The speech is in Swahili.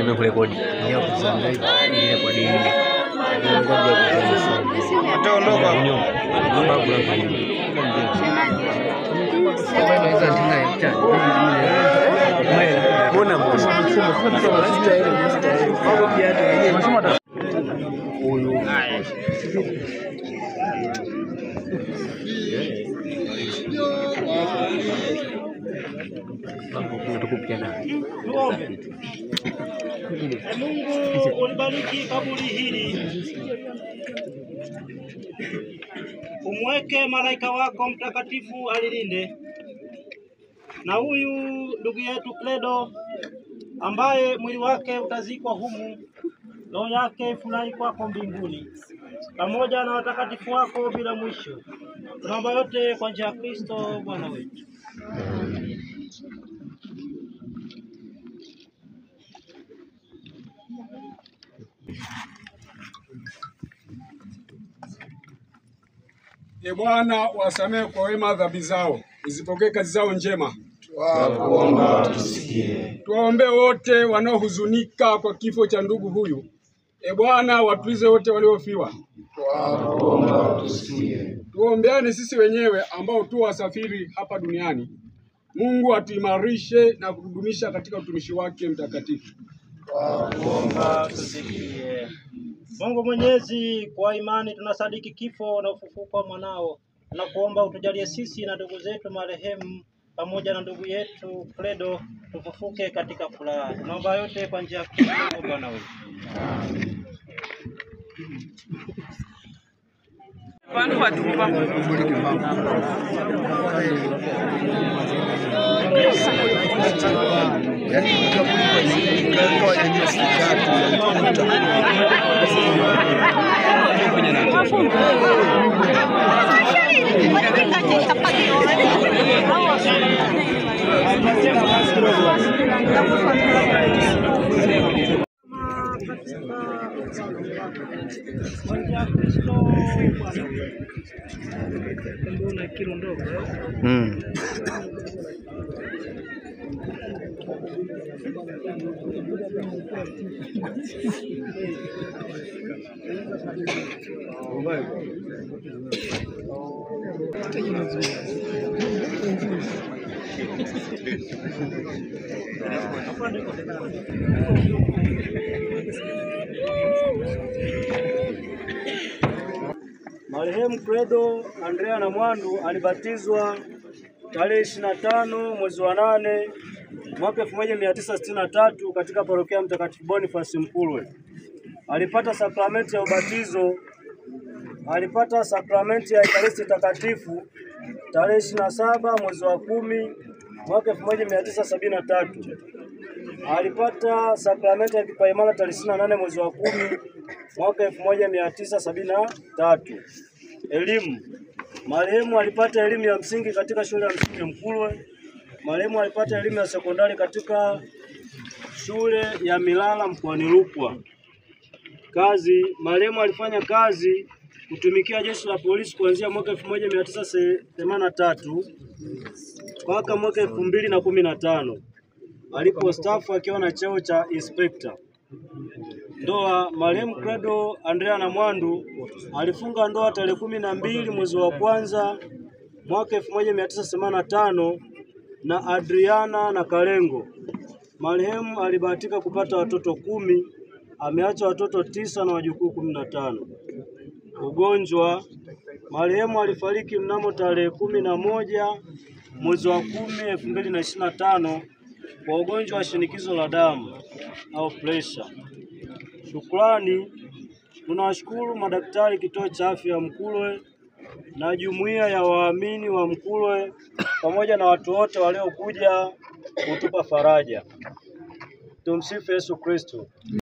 Nimekurekodi. Tuombe. Mungu ulibariki kaburi hili, umweke malaika wako mtakatifu alilinde, na huyu ndugu yetu Credo ambaye mwili wake utazikwa humu, roho yake ifurahi kwako mbinguni pamoja na watakatifu wako bila mwisho. Tunaomba yote kwa njia ya Kristo Bwana wetu. E Bwana, wasamehe kwa wema dhambi zao, uzipokee kazi zao njema. Twakuomba tusikie. Tuwaombee wote wanaohuzunika kwa kifo cha ndugu huyu. E Bwana, watulize wote waliofiwa. Twakuomba tusikie. Tuombeane sisi wenyewe ambao tu wasafiri hapa duniani. Mungu atuimarishe na kutudumisha katika utumishi wake mtakatifu. Twakuomba tusikie. Mungu Mwenyezi, kwa imani tunasadiki kifo na ufufuko wa mwanao. Tunakuomba utujalie sisi na ndugu zetu marehemu pamoja na ndugu yetu Credo tufufuke katika furaha. Tunaomba yote kwa njia ya Kristo Bwana wetu. Marehemu Credo Andrea Namwandu alibatizwa tarehe 25 mwezi wa 8 mwaka 1963 katika parokia Mtakatifu Boniface Mkulwe. Alipata sakramenti ya ubatizo, alipata sakramenti ya Ekaristi Takatifu tarehe 27 mwezi wa 10 mwaka 1973. Alipata sakramenti ya kipaimara tarehe 28 mwezi wa 10 mwaka 1973. Elimu. Marehemu alipata elimu ya msingi katika shule ya msingi Mkulwe. Marehemu alipata elimu ya sekondari katika shule ya Milala mkoani Rukwa. Kazi. Marehemu alifanya kazi kutumikia jeshi la polisi kuanzia mwaka 1983 mpaka mwaka 2015 alipostaafu akiwa na cheo cha inspector. Ndoa. Marehemu Credo Andrea Namwandu alifunga ndoa tarehe 12 mwezi wa kwanza mwaka 1985 na Adriana na Kalengo. Marehemu alibahatika kupata watoto 10, ameacha watoto 9 na wajukuu 15. Ugonjwa. Marehemu alifariki mnamo tarehe 11 mwezi wa 10 2025 kwa ugonjwa wa shinikizo la damu au pressure. Shukrani. Tunawashukuru madaktari kituo cha afya Mkulwe na jumuiya ya waamini wa Mkulwe pamoja na watu wote waliokuja kutupa faraja. Tumsifu Yesu Kristo.